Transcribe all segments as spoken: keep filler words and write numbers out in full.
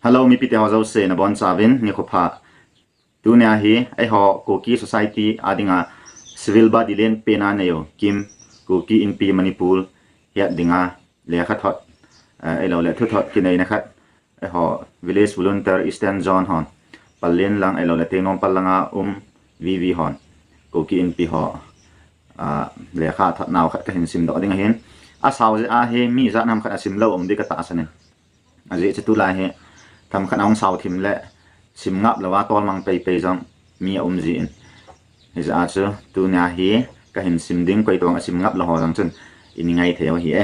Hello, mipite ho jouse nabonchauvin nikho pha. Tunia hi eiho Kuki Society a dinga civil body lenpen a neiyu KIM, Kuki Inpi Manipur het dinga lekhathot, eh, ahilouleh thuthot kineina khat, eiho Village Volunteer Eastern Zone hon, Pallel lang ahilouleh Tengnoupal langa um VV hon, Kuki Inpi ho, ah, lekhathot nau khat kahin simdoh ding ahin. Asao jeh a hi mi ijat ham khat asim lou um ding katahsan in. Ajeh chu tulai hi themkhat ahung sao thim le sim ngap louva tolmang peipei jong mi aum jin. Hijeh a chu tunia hi kahin sim ding, koi toh asim ngap lou ho jong chun in ngai thei u ahi e.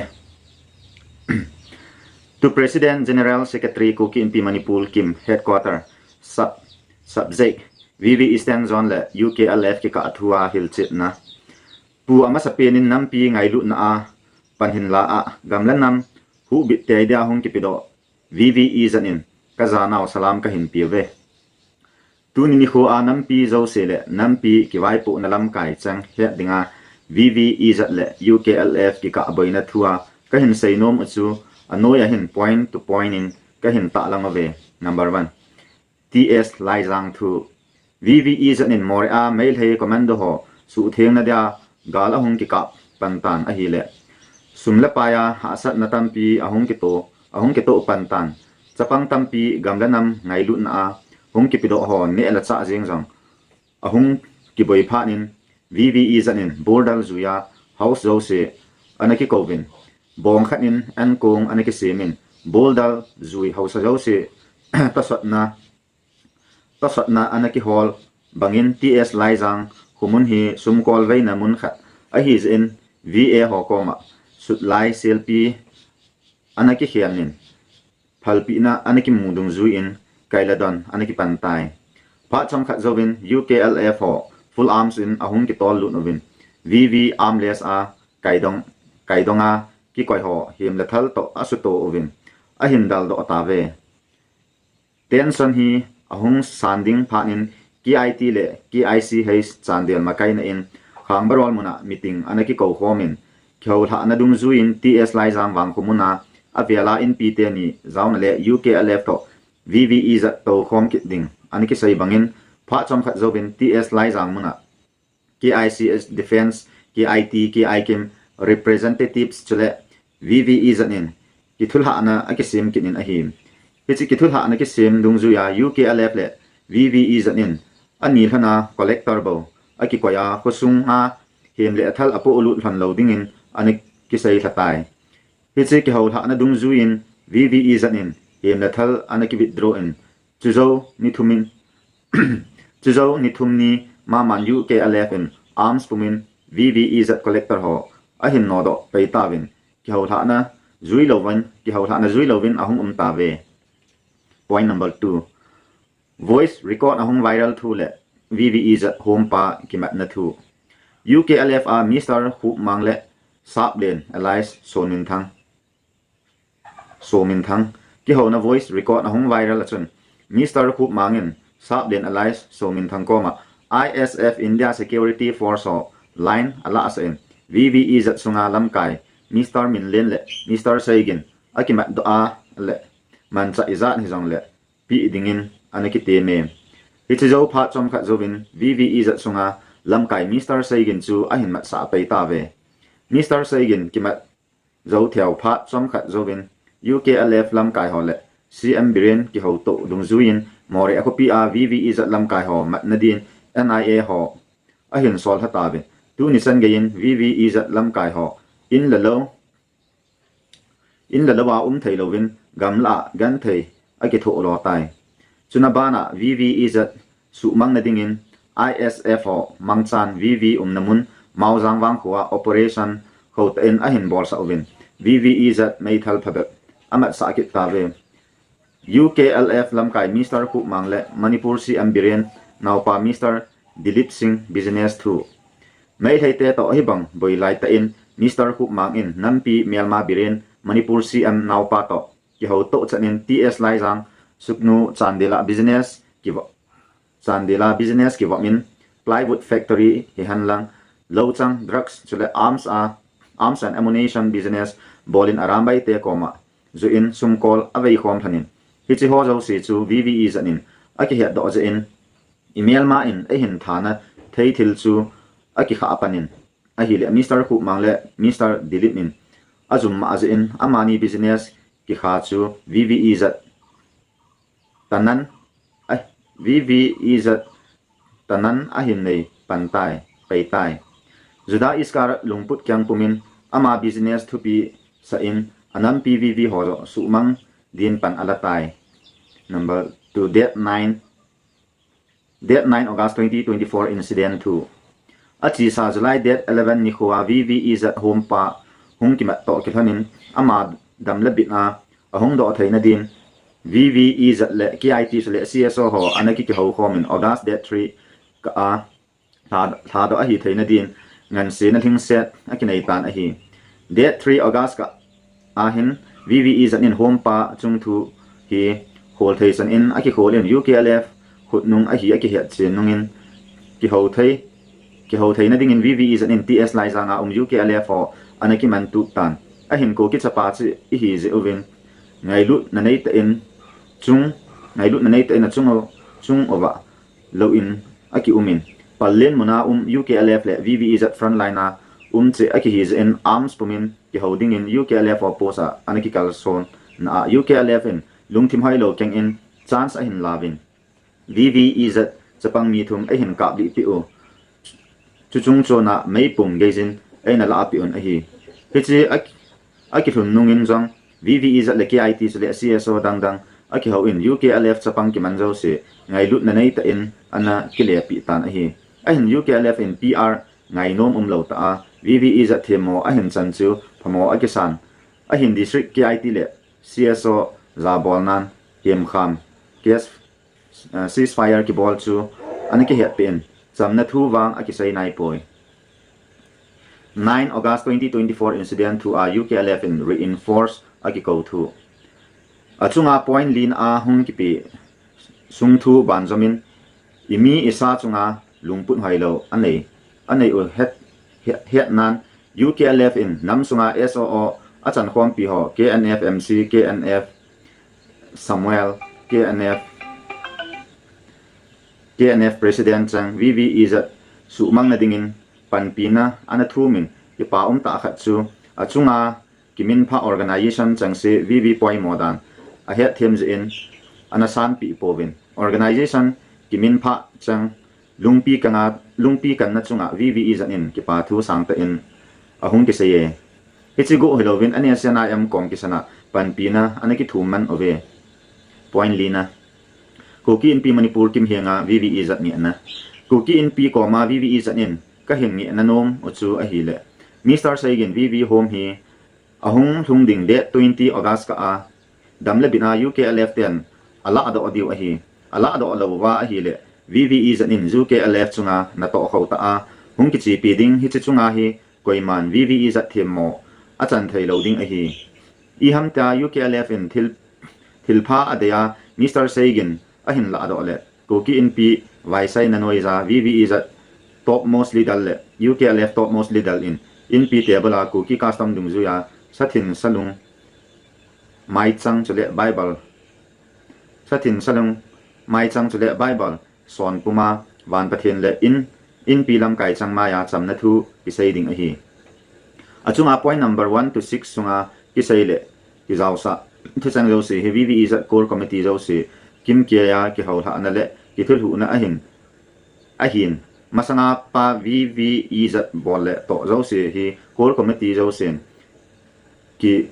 To President, General Secretary, Kuki Inpi Manipur, KIM, Headquarter, Sub, Subject, VV Eastern Zone le UKLF kikah thua hilchetna. Pu, amasapen in nampi ngailutna a pan hinla a, gam le nam huhbit tei dia hung kipedoh VV EZ in kajanau salam kahin peuve. Tuni nikho a nampi jouse le nampi kivaipohna lamkai cheng het dinga VV EZ le UKLF kikah boina thua kahin seinom u chu anoi a hin point to point in kahin tahlang uve. Number one, T S Laijang thu. VV EZ in Moreh a Meitei commando ho suhthengna dia gal ahung kikap pan tan ahile, sum le pai a hahsatna tampi ahung kitoh, ahung kitoh pan tan. Chapang tampi gam le nam ngailutna a hung kipedoh ho neh le chah jeng jong ahung kiboi phat in, VV EZ in boulder jui a house jouse ana kikouvin, bong khat in ankong ana kisem in, boulder jui haosa jouse tosotna, tosotna ana kihol bangin T S Laijang khomun hi sumkol veina mun khat ahi jeh in VV ho koma sutlai selpi ana kikhen in, phalpina ana kimu dungjui in kailadon ana kipan tai. Phat chomkhat jouvin UKLF ho full arms in ahung kitol lut uvin, VV armless a kaidong, kaidong a kikoi ho hem le thal toh asuto uvin ahin daldoh tauve. Tension hi ahung san ding phat in KIT le KICH Chandel makaina in Khangbarol mun a meeting ana kikou khom in, kihoulhahna dungjui in T S Laijang vangkho mun a avel a Inpi teni jaona le UKLF toh VV EZ toukhom kit ding ana kisei bangin, phat chomkhat jouvin T S Laijang mun a KICH Defence, KIT, KIKIM representatives chule VV EZ in kithulhahna akisem kit in ahi. Hiche kithulhahna kisem dungjui a UKLF le VV EZ in ani lhon a collector bou akikoi a, khosung a hem le thal apohlut lhon lou dingin ana kisei lha tai. Hiche kihoulhahna dungjui in VV EZ in hem le thal ana kiwithdraw in, chujou ni thum in, chujou ni thum ni maman UKLF in arms pum in VV EZ collector ho ahin nodoh pei tauvin, kihoulhahna jui louvin, kihoulhahna jui louvin ahung um tauve. Point number two. Voice record ahung viral thu le VV EZ hompa kimatna thu. UKLF a Mister Khupmang le Saplen alias Sominthang, Sominthang kihouna voice record ahung viral a chun, Mister Khupmang in Saplen alias Sominthang koma ISF, India Security Force ho line alahsah in, VV EZ sunga lamkai Mister Minlen le Mister Seigin akimatdoh a le manchah ijat hijongle peh dingin ana kitem e. Hiche jou phat chomkhat jouvin VV EZ sunga lamkai Mister Seigin chu ahin matsah pei tauve. Mister Seigin kimat jou thei phat chomkhat jouvin UKLF lamkai ho le CM Biren kihoutoh dungjuiyin Moreh a khopi a VV EZ lamkai ho matna din NIA ho ahin sol lha tauve. Tuni chan geiyin VV EZ lamkai ho in le lou, in le lou a um thei louvin gamlah a genthei akithoh lo tai. Chuna bana VV EZ suhmangna dingin ISF ho mangchan VV umna mun Maojang vangkho a operation khotah in ahin bolsah uvin, VV EZ meithal phabep amatsah kit tauve. UKLF lamkai Mister Khupmang le Manipur CM Biren naopa Mister Dilip Singh business thu. Meiteite toh hibang boi laitah in Mister Khupmang in nampi Myanmar Biren Manipur CM naopa toh kihoutoh chan in TS Laijang Sugnu Chandel a business kivo-, Chandel a business kivop in plywood factory hihen lang, louchang, drugs chule arms a, arms and ammunition business bol in Arambai te koma joh in sumkol avei khom lhon in, Hiche ho jouse chu V V E Z in akihetdoh jeh in, email ma in eihin thana thei thil chu akikhah pan in, ahile Mister Khupmang le Mister Dilip in ajum ma jeh in amani business kikha chu V V E Z tanan, eh, V V E Z tanan ahin nei pan tai, pai tai. Juda Iskar lungput kiang pumin ama business thupi sah in anampi V V ho joh suhmang din pan ala tai. Number two, date nine, date nine August twenty twenty-four incident thu. Achesa July date eleven nikho a V V E Z hompa hung kimat toh kilhonin ama dam le bit a ahung doh theina din V V E Z le K I T le C S O ho ana kikihou khomin August date three kah a lha, lhadoh ahi theina din ngansena lhingset akinei tan ahi. Date three August kah a hin V V E Z in hompa chungthu hi khol thei chan in akikhol in U K L F khutnung ahi akihet chen nungin kihou thei, kihou theina dingin V V E Z in T S Laijang a um U K L F ho ana kimantup tan. Ahin Kuki chapa chu ihi jeh uvin ngailutna neitah in chung, ngailutna neitah in achung u, chung uva lou in akium in, Pallel mun a um U K L F le V V E Z frontline a um cheh akihi jeh in arms pumin kihou dingin U K L F ho post a ana kikalson na a U K L F in lungthim hoilou keng in chance ahin lauvin, V V E Z chapang mi thum eihin kaplih peh u. Chuchung chon a meipum geijin eina lah peh un ahi. Hiche a, akilhun nungin jong V V E Z le K I T le C S O dangdang akihou in U K L F chapang kiman jouse ngailutna neitah in ana kilepeh tan ahi. Ahin U K L F in P R ngainom umlou tah a V V E Z themmo ahin chan chu phamo akisan. Ahin district K I T le C S O jabolnan hemkham case, eh, ceasefire kibol chu ana kihetpeh in chamna thu vang akisei naipoi. Nine August twenty twenty-four incident thu a U K L F in reinforce akikou thu. Achunga point lina a hung kipe sung thu banjomin imi isa chunga lungput hoilou anei, anei u het, het, hetnan U K L F in nam sunga S O O achankhompi ho K N F M C, K N F Samuel, K N F, K N F President chang V V E Z suhmang na dingin panpina ana thumin kipa umtah khat chu achunga kiminphah organization chengse V V poimo dan ahetthem jeh in ana sanpeh pouvin. Organization kiminphah cheng lungpi kanga, lungpi kanna chunga V V E Z in kipa thu sangtah in ahung kisei e. Hiche goh hilouvin N S C N I M kom kisana panpina ana kithum man uve. Point lina. Kuki Inpi Manipur kimhenga V V E Z ngehna. Kuki Inpi koma V V E Z in kahin ngehna nom u chu ahile, Mister Seigin V V home hi ahung lhung ding date twenty August kah a dam le bit a U K L F ten alahdoh diu ahi. Alahdoh louva ahile V V E Z in U K L F chunga natoh khou tah a hung kichepi ding, hiche chunga hi koiman V V E Z themmo achan theilou ding ahi. Iham tia U K L F in thil, thilpha adei a Mister Seigin ahin lahdoh le Kuki Inpi vaisaina noija V V E Z topmost leader le U K L F topmost leader in Inpi table a Kuki custom dungjuia sathin salung maichang chule Bible, sathin salung maichang chule Bible son puma van Pathen le in, Inpi lamkai chang maia chamna thu kisei ding ahi. Achunga point number one to six sunga kisei le kijaosah thucheng jouse hi V V E Z core committee jouse kimkeiya kihoulhahna le kithulhuhna ahin, ahin masanga pa V V E Z bol le toh jouse hi core committee jousen ki,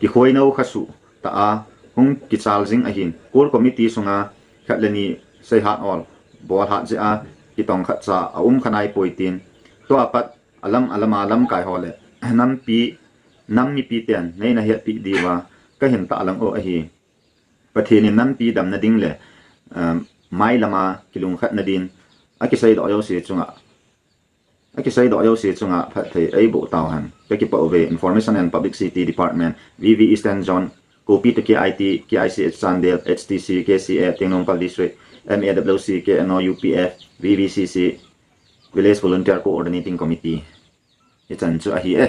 kikhoinou khasuh tah a hung kichal jing ahin, core committee sunga khat le ni seihat ol bolhat jeh a kitong khatcha aum kha naipoi tin, tua pat alam alama lamkai ho le nampi, nam mipi ten neina hetpeh diuva kahin tahlang u ahi. Pathen in nampi damna ding le, um, mailama kilungkhatna din akiseidoh jouse chunga, akiseidoh jouse chunga phatthei eiboh tauhen. Kakipah uve. Information and Publicity Department, V V Eastern Zone, Kuki to K I T, K I C H Chandel, H T C, K C A, Tengnoupal District, M A W C, K N O, U P F, V V C C, Village Volunteer Coordinating Committee. Hichan chu ahi e.